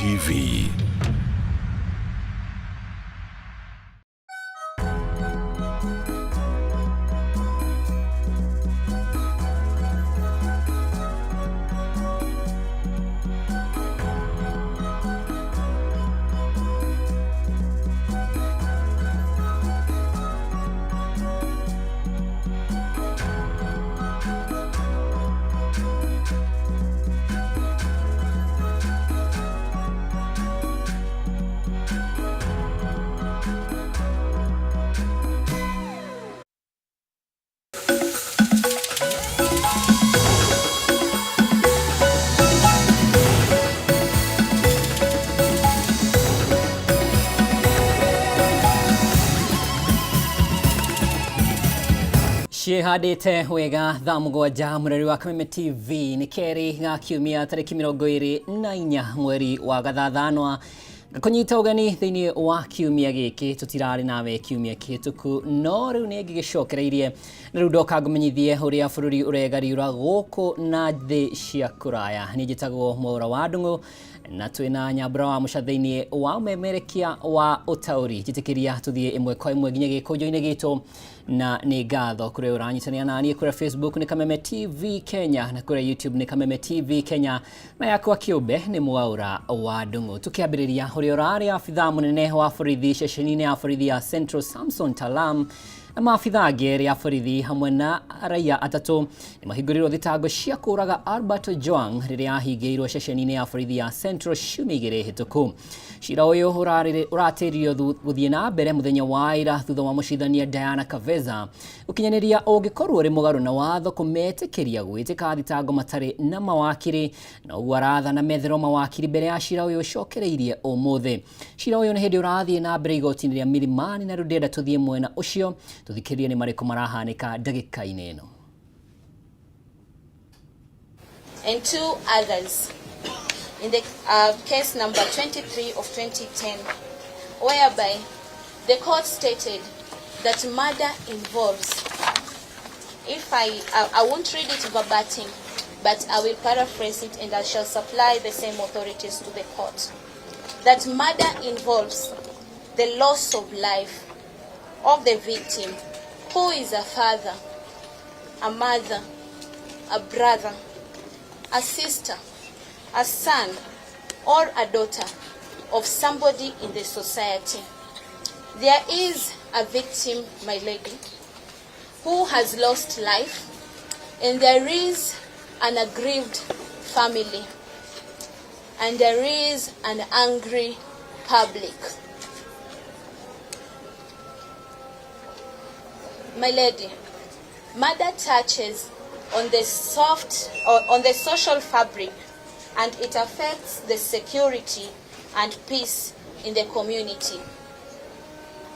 TV. Ciĩhandĩte wega thaa 7 mũreri wa Kameme TV nĩ kerĩ ga kiumia tarĩki 24 mweri wa gathathanwa ngakũnyita ũgeni thĩinĩ wa kiumia gĩkĩ. Tũtirarĩ nawe kiumia kĩhĩtũku, no rĩu nĩ ngĩgĩcokereirie na rĩu ndoka ngũmenyithie ũrĩa bũrũri ũregariũra gũkũ na thĩ cia kũraya. Niĩ njĩtagwo Mwaũra wa Ndung'u na twĩna Nyambura wa Mũca thĩinĩ wa ũmemerekia wa ũtaũri. Njĩtĩkĩria tũthiĩ ĩmwe kwa ĩmwe nginya gĩkũnjo-inĩ gitũ, na nĩ ngatho kũrĩa ũranyitanĩra naniĩ. Kũrĩa Facebook nĩ Kameme TV Kenya na kũrĩa YouTube nĩ Kameme TV Kenya, na yakwa kĩũmbe nĩ Mwaũra wa Ndung'u. Tũkĩambĩrĩria, ũrĩa ũrarĩ abithaa mũnene wa borithi ceceni-inĩ ya borithi ya Central Samson Talam na maabithaa angĩ erĩ a borithi hamwe na raia 3 nĩ mahingũrĩirwo thitango cia kũũraga Albert Ojwang rĩrĩa ahingĩirwo ceceni-inĩ ya borithi ya Central ciumia 2 hĩtũku. Cira ũyũ ũratĩririo gũthiĩ na mbere mũthenya wa ira thutha wa mũcirithania Diana Kaveza gũkinyanĩria ũngĩkorwo ũrĩ mũgarũ na watho kũmetĩkĩria gwĩtĩka thitango matarĩ na mawakiri, na ũguo arathana metherwo mawakiri mbere ya cira ũyũ ũcokereirie ũmũthĩ. Cira ũyũ nĩ hĩndĩ ũrathiĩ na mbere igoti-inĩ rĩa Milimani, na rĩu ndĩrenda tũthiĩ mwena ũcio tũthikĩrĩrie nĩ marĩkũ marahanĩka ndagĩka-inĩ ĩno. And 2 others in the case number 23 of 2010, whereby the court stated that murder involves, if I won't read it verbatim, but I will paraphrase it and I shall supply the same authorities to the court, that murder involves the loss of life of the victim, who is a father, a mother, a brother, a sister, a son, or a daughter of somebody in the society. There is a victim, my lady, who has lost life, and there is an aggrieved family, and there is an angry public. My lady, murder touches on the soft, or on the social fabric, and it affects the security and peace in the community.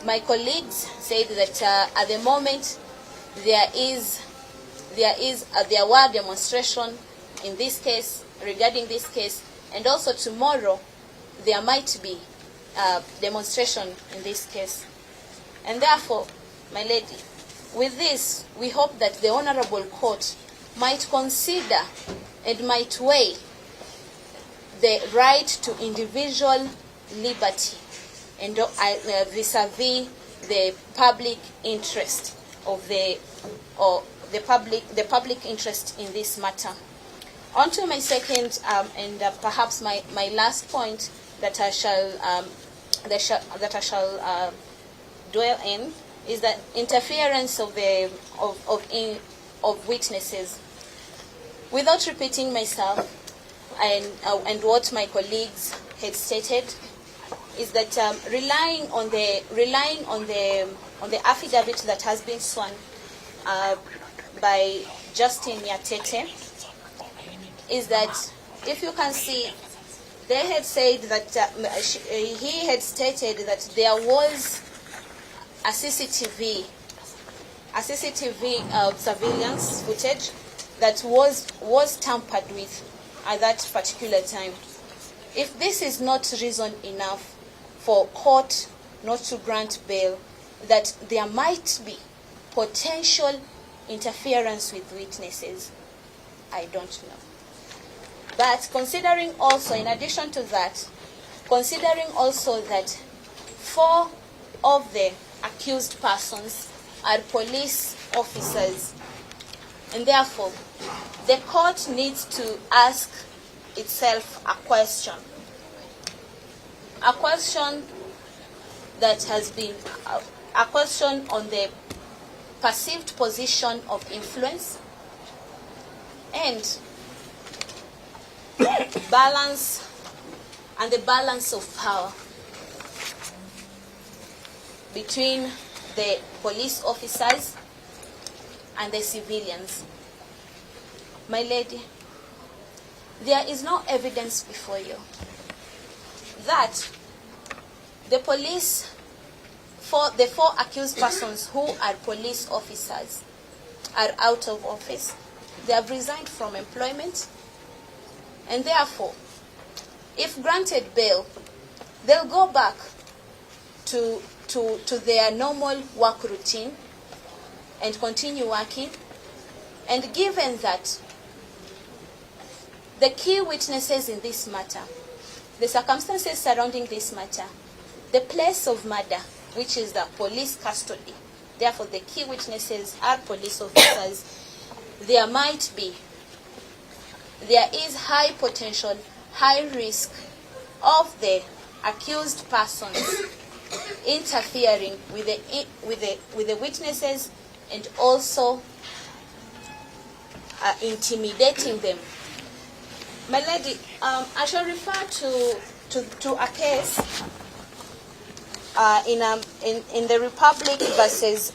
My colleagues said that at the moment there were demonstration in this case, regarding this case, and also tomorrow there might be a demonstration in this case. And therefore, my lady, with this, we hope that the Honorable Court might consider and might weigh the right to individual liberty and vis-a-vis the public interest of the, or the public interest in this matter. On to my second and perhaps my last point that I shall dwell in is that interference of witnesses. Without repeating myself and what my colleagues had stated, is that relying on the affidavit that has been sworn by Justin Nyatete, is that if you can see, they had said that he had stated that there was a CCTV, a CCTV surveillance footage that was tampered with at that particular time. If this is not reason enough for court not to grant bail, that there might be potential interference with witnesses, I don't know. But considering also, in addition to that, Considering also that 4 of the accused persons are police officers, and therefore the court needs to ask itself a question. A question that has been a question on the perceived position of influence and balance and the balance of power between the police officers and the civilians. My lady, there is no evidence before you that the police, for the 4 accused persons who are police officers, are out of office. They have resigned from employment, and therefore, if granted bail, they'll go back to their normal work routine and continue working. And given that the key witnesses in this matter, the circumstances surrounding this matter, the place of murder, which is the police custody, therefore the key witnesses are police officers, there is high potential, high risk of the accused persons interfering with the witnesses and also intimidating them. My lady, I shall refer to a case in the Republic versus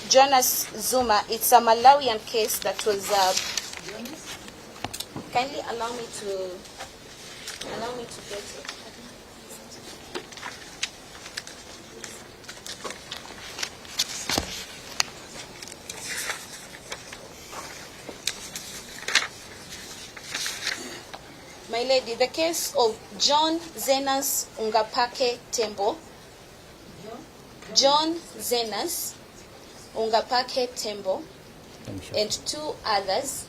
Jonas Zuma. It's a Malawian case that was. Kindly allow me to get it. My lady, the case of John Zenas Ungapake Tembo. John Zenas Ungapake Tembo and 2 others.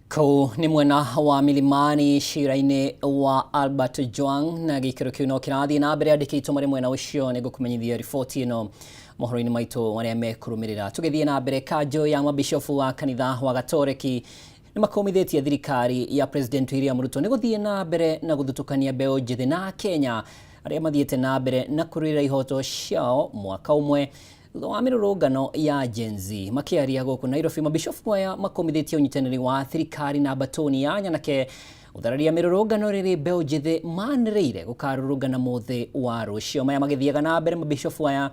Kũu nĩ mwena wa Milimani cira-inĩ wa Albert Ojwang na gĩikaro kĩu no kĩrathiĩ na mbere. Andĩkĩtwo marĩ mwena ũcio nĩ ngũkũmenyithia riboti ĩno mohoro-inĩ maitũ marĩa mekũrũmĩrĩra. Tũgĩthiĩ na mbere, kanjũ ya mabishofu wa kanitha wa Gatoreki nĩ makomithĩtie thirikari ya President William Ruto nĩ gũthiĩ na mbere na gũthutũkania mbeũ njĩthĩ na Kenya arĩa mathiĩte na mbere na kũrũĩrĩra ihoto ciao mwaka ũmwe thutha wa mĩrũrũngano ya Gen Z. Makĩaria gũkũ Nairobi, mabishofu aya makomithĩtie ũnyitanĩri wa thirikari na batoni ya nyanake gũthararia mĩrũrũngano rĩrĩ mbeũ njĩthĩ manĩrĩire gũkarũrũngana mũthĩ wa rũciũ. Maya magĩthiaga na mbere, mabishofu aya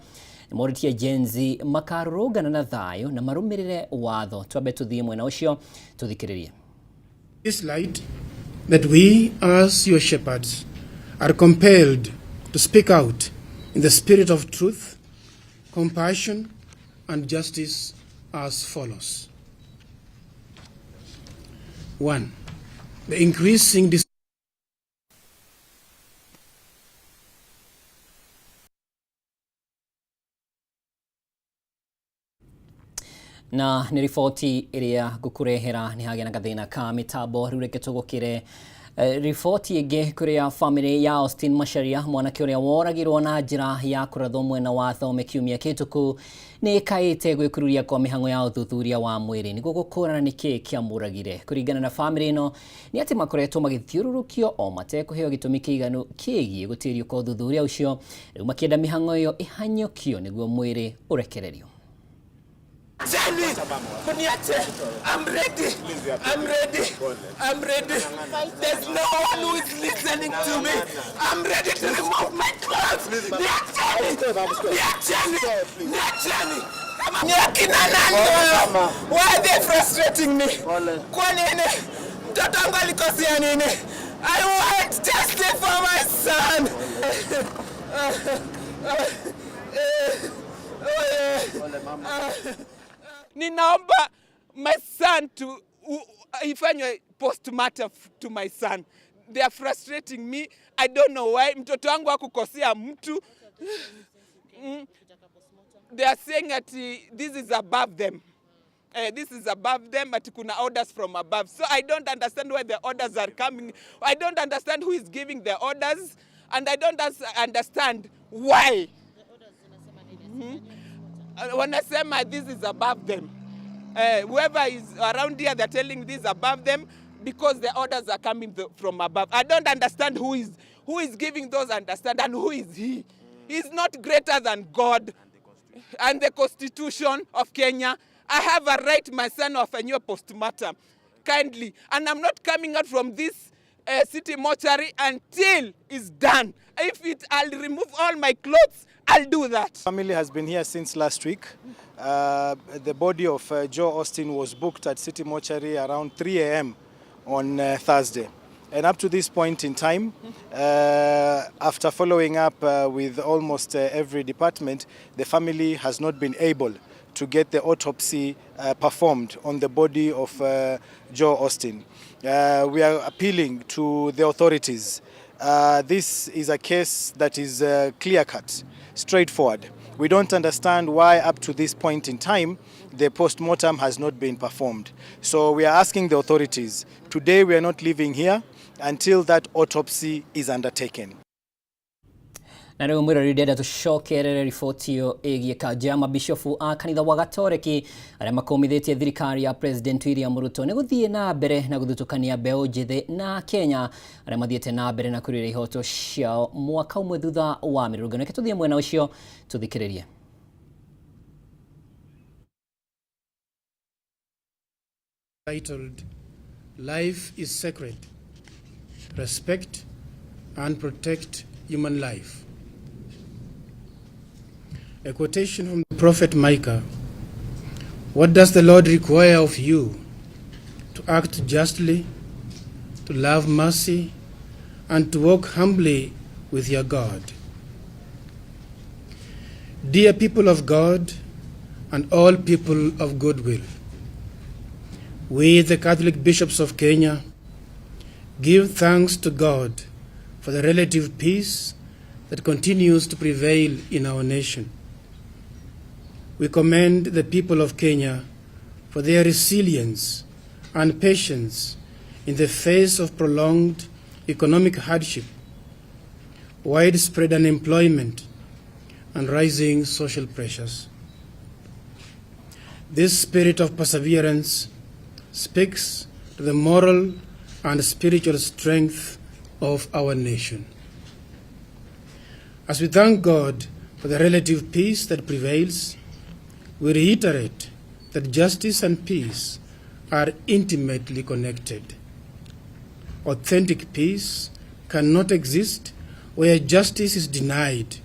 nĩmorĩtie Gen Z makarũrũngana na thayũ na marũmĩrĩre watho. Twambe tũthiĩ mwena ũcio tũthikĩrĩrie. This light that we as your shepherds are compelled to speak out in the spirit of truth, compassion, and justice as follows. 1. The increasing na nĩ riboti ĩrĩa ngũkũrehera nĩ hagĩa na gathĩna ka mĩtambo. Rĩu reke tũgũkĩre riboti ĩngĩ kũrĩa famĩlĩ ya Austin Macharia, mwanake ũrĩa woragirwo na njĩra ya kũrathwo mwena wa Thome kiumia kĩhĩtũku, nĩ ĩkaĩte gwĩkururia kwa mĩhang'o ya ũthuthuria wa mwĩrĩ nĩguo gũkũrana nĩkĩ kĩamũragire. Kũringana na famĩlĩ ĩno nĩ atĩ makoretwo magĩthiũrũrũkio o matekũheo gĩtũmi kĩiganu kĩgiĩ gũtĩrio kwa ũthuthuria ũcio, rĩu makĩenda mĩhang'o ĩyo ĩhanyũkio nĩguo mwĩrĩ ũrekererio. Jenny, Kuniache, I'm ready, I'm ready, I'm ready. There's no one who is listening to me. I'm ready to remove my clothes. Niacheni, niacheni, niacheni. Ni akina nani? Why are they frustrating me? Kwa nini? Mtoto wangu alikosea nini? I want justice for my son. Ninaomba my son to ifanywe postmortem to my son. They are frustrating me. I don't know why. Mtoto wangu hakukosea mtu. They are saying that this is above them. This is above them, but kuna orders from above. So I don't understand where the orders are coming. I don't understand who is giving the orders, and I don't understand why. Wanasema this is above them. Whoever is around here, they're telling this above them because the orders are coming from above. I don't understand who is giving those understand and who is he. He's not greater than God and the Constitution of Kenya. I have a right, my son, of a new postmortem, kindly. And I'm not coming out from this city mortuary until it's done. If it, I'll remove all my clothes, I'll do that. Family has been here since last week. The body of Joe Austin was booked at City Mortuary around 3 a.m. on Thursday. And up to this point in time, after following up with almost every department, the family has not been able to get the autopsy performed on the body of Joe Austin. We are appealing to the authorities. This is a case that is clear cut, straightforward. We don't understand why, up to this point in time, the post-mortem has not been performed. So we are asking the authorities, today we are not leaving here until that autopsy is undertaken. Na rĩu mwĩroreri, ndĩrenda tũcokerere riboti ĩyo ĩgiĩ kanja ya mabishofu a kanitha wa Gatoreki arĩa makũmithĩtie thirikari ya President William Ruto nĩ gũthiĩ na mbere na gũthutũkania mbeũ njĩthĩ na Kenya arĩa mathiĩte na mbere na kũrũĩra ihoto ciao mwaka ũmwe thutha wa mĩrũrũngano. Reke tũthiĩ mwena ũcio tũthikĩrĩrie. Titled "Life is Sacred: Respect and Protect Human Life." A quotation from the prophet Micah: "What does the Lord require of you? To act justly, to love mercy, and to walk humbly with your God." Dear people of God and all people of goodwill, we, the Catholic bishops of Kenya, give thanks to God for the relative peace that continues to prevail in our nation. We commend the people of Kenya for their resilience and patience in the face of prolonged economic hardship, widespread unemployment, and rising social pressures. This spirit of perseverance speaks to the moral and spiritual strength of our nation. As we thank God for the relative peace that prevails, we reiterate that justice and peace are intimately connected. Authentic peace cannot exist where justice is denied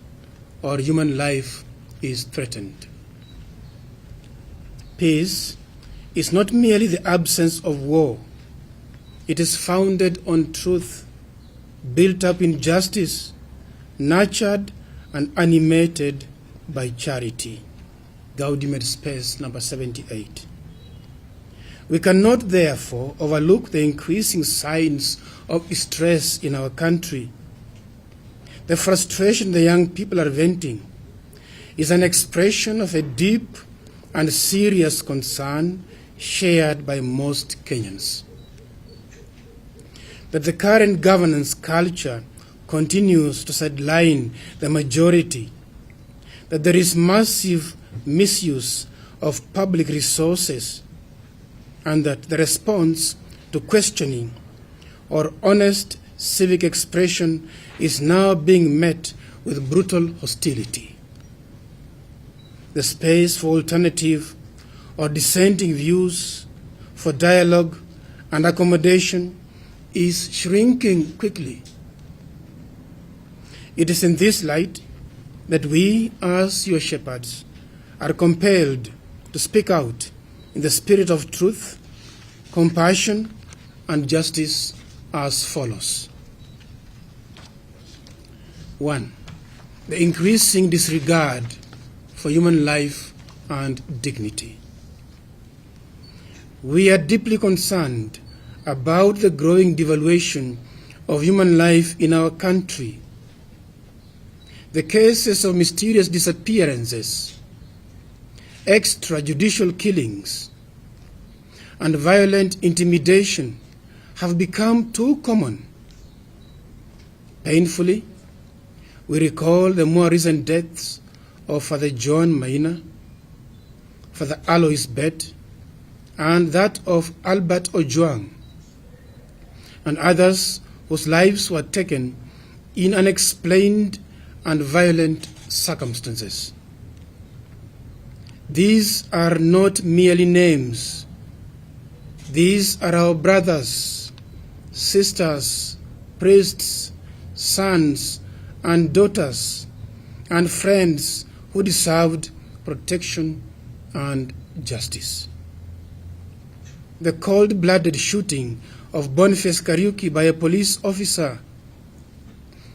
or human life is threatened. Peace is not merely the absence of war. It is founded on truth, built up in justice, nurtured and animated by charity. Gaudium et Spes, number 78. We cannot therefore overlook the increasing signs of stress in our country. The frustration the young people are venting is an expression of a deep and serious concern shared by most Kenyans, that the current governance culture continues to sideline the majority, that there is massive misuse of public resources, and that the response to questioning or honest civic expression is now being met with brutal hostility. The space for alternative or dissenting views, for dialogue and accommodation is shrinking quickly. It is in this light that we, as your shepherds, are compelled to speak out in the spirit of truth, compassion, and justice as follows. 1. The increasing disregard for human life and dignity. We are deeply concerned about the growing devaluation of human life in our country. The cases of mysterious disappearances, extrajudicial killings, and violent intimidation have become too common. Painfully, we recall the more recent deaths of Father John Maina, Father Alois Bett, and that of Albert Ojwang, and others whose lives were taken in unexplained and violent circumstances. These are not merely names. These are our brothers, sisters, priests, sons, and daughters, and friends who deserved protection and justice. The cold blooded shooting of Boniface Kariuki by a police officer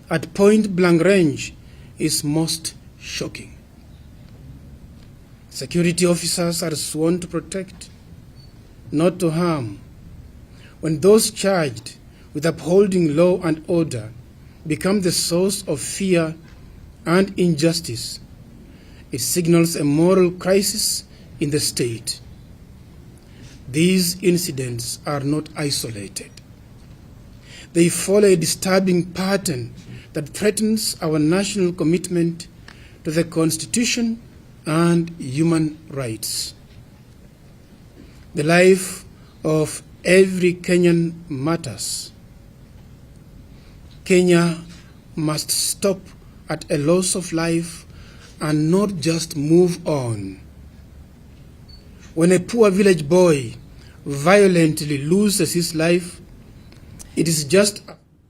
at point blank range is most shocking. Security officers are sworn to protect, not to harm. When those charged with upholding law and order become the source of fear and injustice, it signals a moral crisis in the state. These incidents are not isolated. They follow a disturbing pattern that threatens our national commitment to the Constitution and human rights. The life of every Kenyan matters. Kenya must stop at a loss of life and not just move on. When a poor village boy violently loses his life, it is just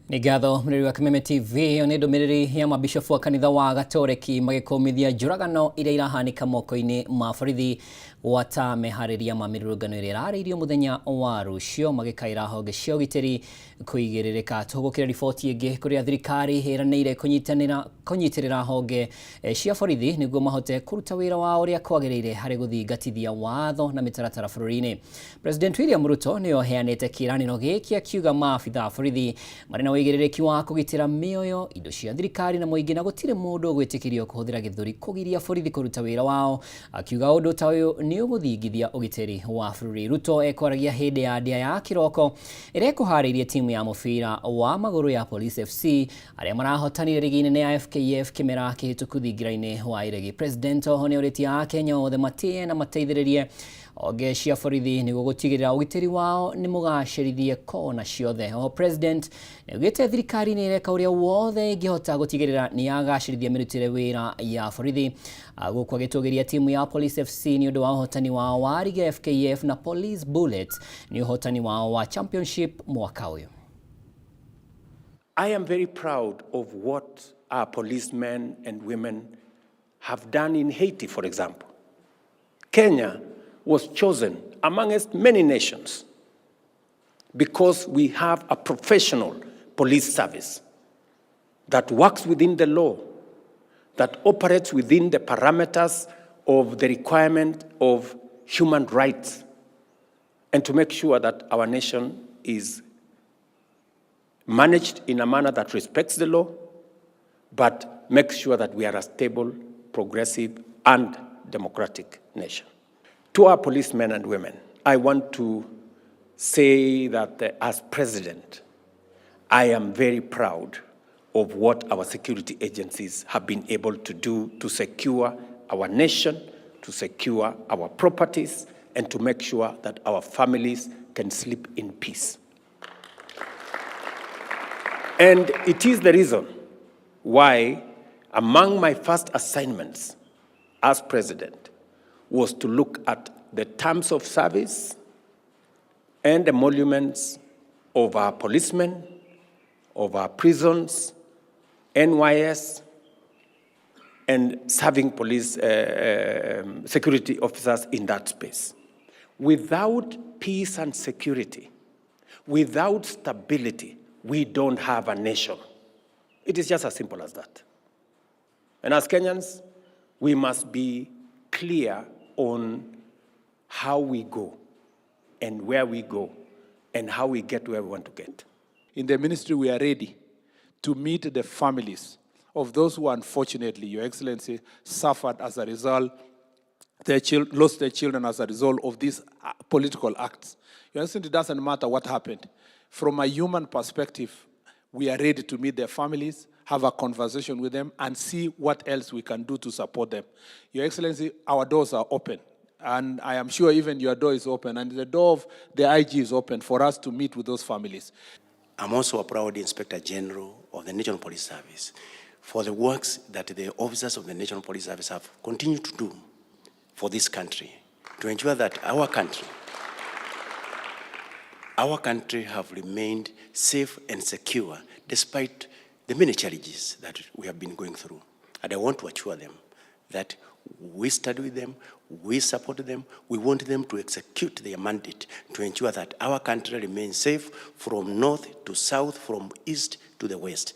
Nĩ ngatho mũrĩri wa Kameme TV. Ĩyo nĩ ndũmĩrĩri ya mabishofu wa kanitha wa Gatoreki magĩkũmithia njũragano iria irahanĩka moko-inĩ ma borithi gwata meharĩria ma mĩrũrũngano ĩrĩa ĩrarĩirio mũthenya wa rũciũ, magĩkaĩra honge cia ũgitĩri kũigĩrĩrĩka. Tũgũkĩra riboti ĩngĩ kũrĩa thirikari ĩranĩire kũnyitanĩra kũnyitĩrĩra honge cia borithi nĩguo mahote kũruta wĩra wao ũrĩa kwagĩrĩire harĩ gũthingatithia watho na mĩtaratara bũrũri-inĩ. President William Ruto nĩwe ũheanĩte kĩĩranĩro gĩkĩ, akiuga maabitha a borithi marĩ na ũigĩrĩrĩki wa kũgitĩra mĩoyo, indo cia thirikari na mũingĩ, na gũtirĩ mũndũ ũgwĩtĩkĩrio kũhũthĩra gĩthũri kũgiria borithi kũruta wĩra wao, akiuga ũndũ ta ũyũ nĩ ũgũthingithia ũgitĩri wa bũrũri. Ruto ekwaragia hĩndĩ ya ndĩa ya kĩroko ĩrĩa ĩkũharĩirie timu ya mũbira wa magũrũ ya Police FC arĩa marahotanire rigi nene ya FKF kĩmera kĩhĩtũku thingira-inĩ wa Iregi. President oho nĩ orĩtie Akenya othe matĩe na mateithĩrĩrie honge cia borithi nĩguo gũtigĩrĩra ũgitĩri wao nĩ mũgacĩrithie kona ciothe. Oho President nĩ augĩte thirikari nĩ ĩreka ũrĩa wothe ĩngĩhota gũtigĩrĩra nĩ yagacĩrithia mĩrutĩre wĩra ya borithi, gũkũ agĩtũgĩria timu ya Police FC nĩ ũndũ wa ũhotani wao wa rigi ya FKF na Police Bullets nĩ ũhotani wao wa championship mwaka ũyũ. I am very proud of what our policemen and women have done in Haiti, for example. Kenya was chosen amongst many nations because we have a professional police service that works within the law, that operates within the parameters of the requirement of human rights, and to make sure that our nation is managed in a manner that respects the law, but makes sure that we are a stable, progressive, and democratic nation. To our policemen and women, I want to say that as president, I am very proud of what our security agencies have been able to do to secure our nation, to secure our properties, and to make sure that our families can sleep in peace. And it is the reason why, among my first assignments as president, was to look at the terms of service and the emoluments of our policemen, of our prisons, NYS, and serving police security officers in that space. Without peace and security, without stability, we don't have a nation. It is just as simple as that. And as Kenyans, we must be clear on how we go and where we go and how we get where we want to get. In the ministry, we are ready to meet the families of those who unfortunately, Your Excellency, suffered as a result their lost their children as a result of these political acts. You understand, it doesn't matter what happened. From a human perspective, we are ready to meet their families, have a conversation with them, and see what else we can do to support them. Your Excellency, our doors are open. And I am sure even your door is open, and the door of the IG is open for us to meet with those families. I'm also a proud Inspector General of the National Police Service for the works that the officers of the National Police Service have continued to do for this country, to ensure that our country have remained safe and secure despite the many challenges that we have been going through. And I want to assure them that we stand with them, we support them, we want them to execute their mandate to ensure that our country remains safe from north to south, from east to the west.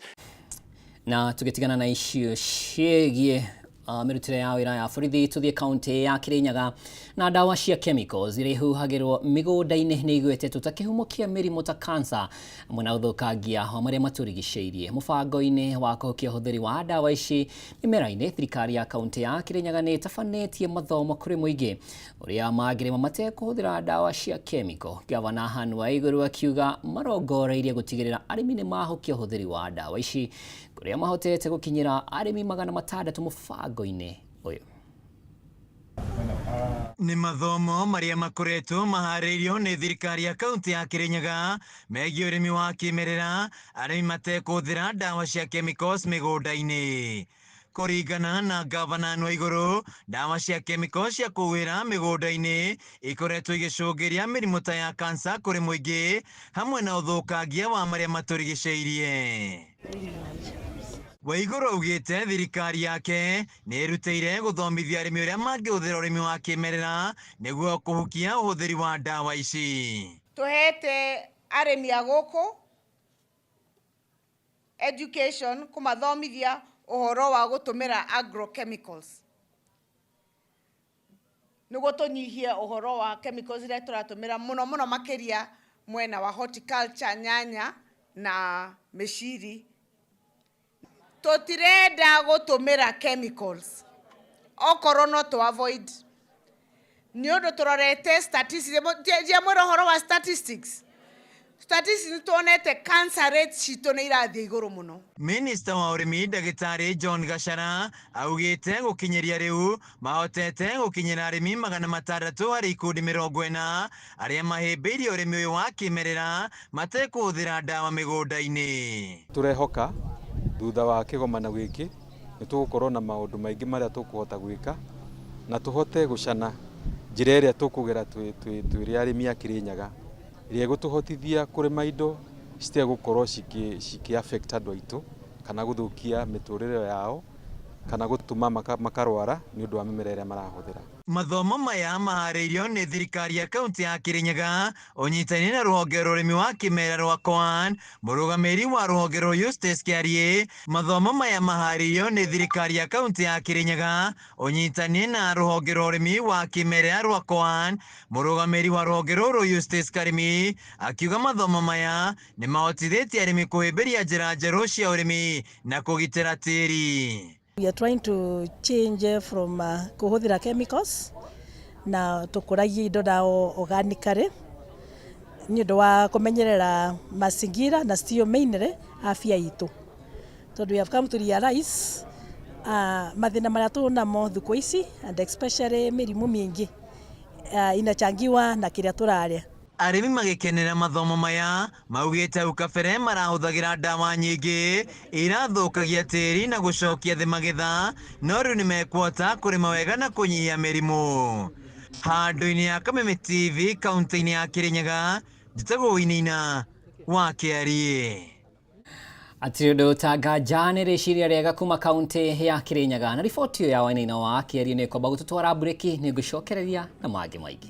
Na tũgĩtigana na icio ciĩgiĩ mĩrutĩre ya wĩra ya borithi, tũthiĩ kaunti ya Kirinyaga na ndawa cia chemicals iria ihuhagĩrwo mĩgũnda-inĩ nĩ igwetetwo ta kĩhumo kĩa mĩrimũ ta cancer hamwe na ũthũkangia wa marĩa matũrigicĩirie. Mũbango-inĩ wa kũhukia ũhũthĩri wa ndawa ici mĩmera-inĩ, thirikari ya kaunti ya Kirinyaga nĩ ĩtabanĩtie mathomo kũrĩ mũingĩ ũrĩa mangĩrĩma matekũhũthĩra ndawa cia chemical. Gavana Anne Waiguru akiuga marongoreirie gũtigĩrĩra arĩmi nĩ mahukia ũhũthĩri wa ndawa ici, kũrĩa mahotete gũkinyĩra arĩmi 600 mũbango-inĩ ũyũ. Nĩ mathomo marĩa makoretwo maharĩirio nĩ thirikari ya kaunti ya Kirinyaga megiĩ ũrĩmi wa kĩmerera, arĩmi matekũhũthĩra ndawa cia chemicals mĩgũnda-inĩ. Kũringana na gavana Anne Waiguru, ndawa cia chemicals cia kũhuhĩra mĩgũnda-inĩ ikoretwo igĩcũngĩria mĩrimũ ta ya kansa kũrĩ mũingĩ hamwe na ũthũkangia wa marĩa matũrigicĩirie. Waiguru augĩte thirikari yake nĩ ĩrutĩire gũthomithia arĩmi ũrĩa mangĩhũthĩra ũrĩmi wa kĩmerera nĩguo kũhukia ũhũthĩri wa ndawa ici. Tũhete arĩmi a gũkũ education, kũmathomithia ũhoro wa gũtũmĩra agrochemicals nĩguo tũnyihie ũhoro wa chemicals iria tũratũmĩra mũno mũno makĩria mwena wa horticulture, nyanya na mĩciri. Tũtirenda gũtũmĩra chemicals okorwo no tũ avoid, nĩ ũndũ tũrorete statistics. Ndiamwĩra ũhoro wa statistics. Statistics nĩ tuonete cancer rates citũ nĩ irathiĩ igũrũ mũno. Minista wa ũrĩmi Ndagĩtarĩ John Gachara augĩte gũkinyĩria rĩu mahotete gũkinyĩra arĩmi 600 harĩ ikundi 40 arĩa mahĩmbĩirie ũrĩmi ũyũ wa kĩmerera matekũhũthĩra ndawa mĩgũnda-inĩ. Tũrehoka thutha wa kĩgomano gĩkĩ nĩ tũgũkorwo na maũndũ maingĩ marĩa tũkũhota gwĩka na tũhote gũcana njĩra ĩrĩa tũkũgera twĩ arĩmi a Kirinyaga, ĩrĩa ĩgũtũhotithia kũrĩma indo citegũkorwo cikĩ affect andũ aitũ kana gũthũkia mĩtũrĩre yao kana gũtũma makarwara nĩ ũndũ wa mĩmera ĩrĩa marahũthĩra. Mathomo maya maharĩirio nĩ thirikari ya kaunti ya Kirinyaga ũnyitanĩire na rũhonge rwa ũrĩmi wa kĩmerera rwa COAN. Mũrũgamĩrĩri wa rũhonge rwa Eustace Kĩarie, mathomo maya maharĩirio nĩ thirikari ya kaunti ya Kirinyaga ũnyitanĩire na rũhonge rwa ũrĩmi wa kĩmerera rwa COAN. Mũrũgamĩrĩri wa rũhonge rũrũ Eustace Karimi akiuga mathomo maya nĩ mahotithĩtie arĩmi kũhĩmbĩria njĩra njerũ cia ũrĩmi na kũgitĩra tĩri. We are trying to change from kũhũthĩra chemicals na tũkũragie indo na organically nĩ ũndũ wa kũmenyerera mazingira na still mainly afya itũ, tondũ we have come to realize mathĩna marĩa tũnamo thikũ ici and especially mĩrimũ mĩingĩ inachangiwa na kĩrĩa tũrarĩa. Arĩmi magĩkenera mathomo maya maugĩte hau kabere marahũthagĩra ndawa nyingĩ irathũkagia tĩri na gũcokia thĩ magetha, no rĩu nĩ mekuhota kũrĩma wega na kũnyihia mĩrimũ. Handũ-inĩ ya Kameme TV kaunti-inĩ ya Kirinyaga, njĩtagwo Wainaina wa Kĩarie. Atirĩ ũndũ ta nganja nĩ rĩciria rĩega kuma kaunti ya Kirinyaga, na riboti ĩyo ya Wainaina wa Kĩarie nĩ kwamba gũtũtwara mburĩki. Nĩ ngũcokereria na mangĩ maingĩ.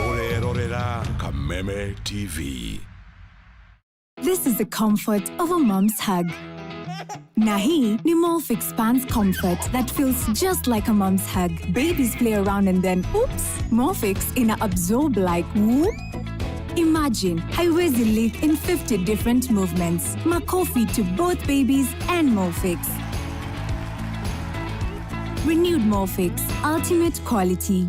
Ũrerorera Kameme TV. This is the comfort of a mom's hug. Na hii ni Molfix Pants Comfort that feels just like a mom's hug. Babies play around and then oops, Molfix ina absorb like whoop. Imagine haiwezi leak in 50 different movements. Makofi to both babies and Molfix. Renewed Molfix, ultimate quality.